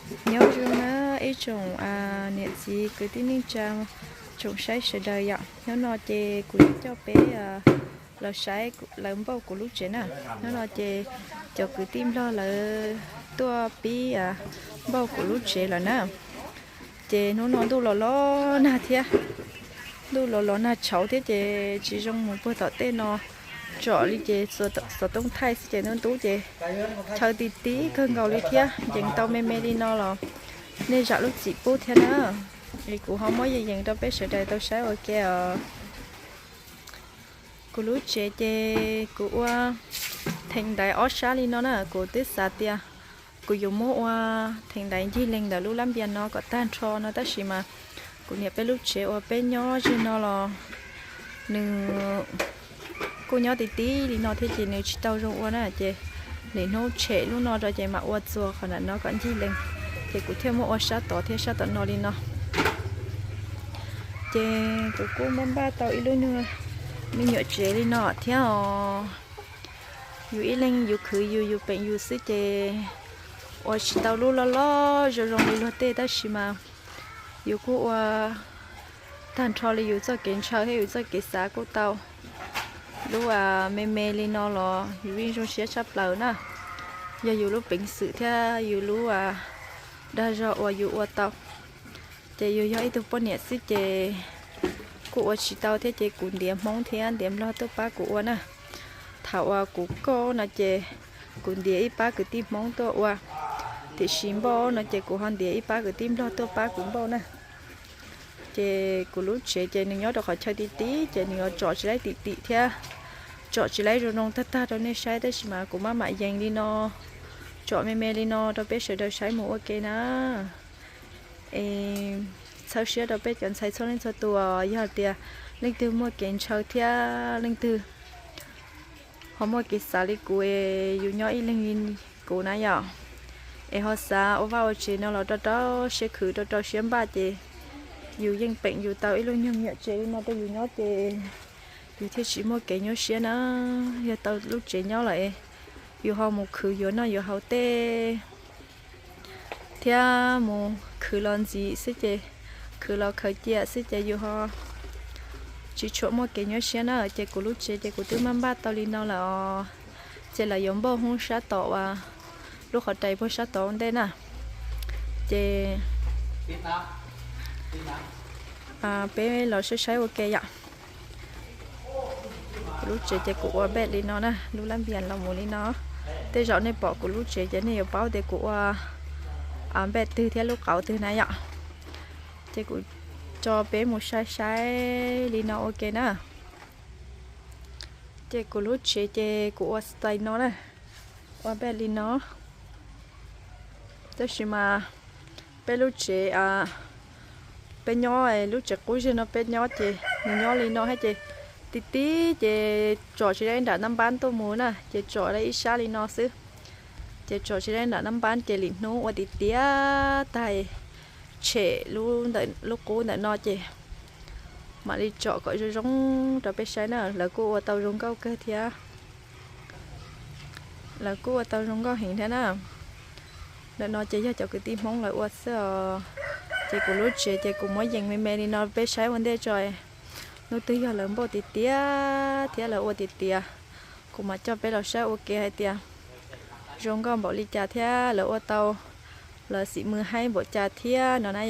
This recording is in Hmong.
Nyob zoo na ib tsoom niam txiv kwv tij neej tsa, tsoom saib sawv daws yom. Hnub no ces kuv yuav coj peb los saib lawv npauj kuv lub tsev na. Hnub no ces cov kwv tij Nplog lawv tuaj pib npauj kuv lub tsev lawm na. Ces hnub no ntuj los los nag thiab, ntuj los los nag tshauv thiab ces tsis zoo mus puag tom tej no tsom li ces xov tooj thaij xwb ces ntub ntub ces chaw ti ti kawg nkaus li thiab. Yees tau me me li no los nej zam lub txim pub thiab na. Es kuv ho muab yees yees rau peb sawv daws tau saib ua ke os. Kuv lub tsev ces kuv ua theem ntaiv ob sab li no na. Kuv twb xav tias kuv yuav muab ua theem ntaiv ncig leeg ntawm lub lab npias no kom tag nrho no tab sis mas kuv niam peb lub tsev uas peb nyob ze no los nws kuj nyob ti ti li no thiab ces nws tsis tau zoo ua na ces lwm hnub tshem lub no rau ces mam ua txuas qhov ntawm no kom ncig leeg. Ces kuv thiaj muab ua sab tod thiab sab tom no li no. Ces kuv kuj muab npaj tau ib lub nyuag me nyuam tsev li no thiab os. Yus ib leeg yus khwv yus, yus peem yus xwb ces ua tsis tau lub loj loj zoo zoo li luag tej tab sis mas yus kuj ua tag nrho li yus txoj kev ntshaw thiab yus txoj kev xav kuj tau. Lub me me li no los yus yeej zoo siab tshaj plaws na. Yog yus lub peev xwm thiab yus lub dag zog uas yus ua tau. Ces yus yog ib tug poj niam xwb ces kuj ua tsis tau thiab ces kuv ntiav Hmoob thiab ntiav Nplog tuaj pab kuv ua na. Thaum uas kuv kauj no ces kuv ntiav ib pab kwv tij Hmoob tuaj ua, tiam sis npauj no ces kuv ho ntiav ib pab kwv tij Nplog tuaj pab kuv npauj na. Ces kuv lub tsev ces nws nyob rau qhov chaw ti ti ces nws yuav tsom tsis laib tim tim thiab tsom tsis laib zoo zoo tag tag rau nej saib tab sis mas kuv maj mam yees li no, tsom me me li no rau peb sawv daws saib mus ua ke na. Es txhawb siab rau peb cov ntxhais txhua leej txhua tus, yog tias leej twg muaj kev ntshaw thiab leej twg ho muaj kev xav li kuv es yus nyob ib leeg li kuv na yom, es ho xav ua vaj ua tsev no los rau rau siab khwv rau rau siab npaj ces yus yeej peem yus tau ib lub nyuag me nyuam tsev li no rau yus nyob ces yus thiaj tsis muaj kev nyuaj siab na. Yog tau lub tsev nyob lawm es yus ho mus khwv yuav noj yuav haus tej thiab mus khwv los ntxiv xwb ces, khwv los khaws cia xwb ces yus ho tsis tshua muaj kev nyuaj siab na. Ces kuv lub tsev ces kuv twb maj npaj tau li no lawm os. Ces lawv yuav npauj hoob sab tom uas lub qhov rais puag sab tod ua ntej na. Ces peb los saib saib ua ke yom. Kuv lub tsev ces kuv ua npej li no na, lub lab npias los mus li no. Tej zaum nej pom kuv lub tsev ces nej yuav paub tias kuv ua npej twg thiab lub qauv twg na yom. Ces kuv tso peb mus saib saib li no ua ke na. Ces kuv lub tsev ces kuv ua style no na, ua npej li no. Tab sis mas peb lub tsev, peb nyob lub tsev qub zej no peb nyob ces nws nyob li no thiab ces ti ti ces tsom tsis dai nram nab npab tuaj mus na ces tsom dai ib sab li no xwb. Ces tsom tsis dai nram nab npab ces lwm hnub ua tiav tiav tag tshem lub qub ntawm no ces mam li tsom kom zoo zoo rau peb saib na. Lawv kuj ua tau zoo nkauj kawg thiab. Lawv kuj ua tau zoo nkauj heev thiab na. Ntawm no ces yog cov kwv tij Hmoob lawv ua xwb os. Ces kuv lub tsev ces kuv muab yees me me li no peb saib ua ntej tso. Hnub twg yog lawv npauj tiav tiav thiab lawv ua tiav tiav, kuv mam coj peb los saib ua ke hais tias zoo nkauj npaum li cas thiab lawv ua tau, lawv xim mws haib npaum cas thiab no na.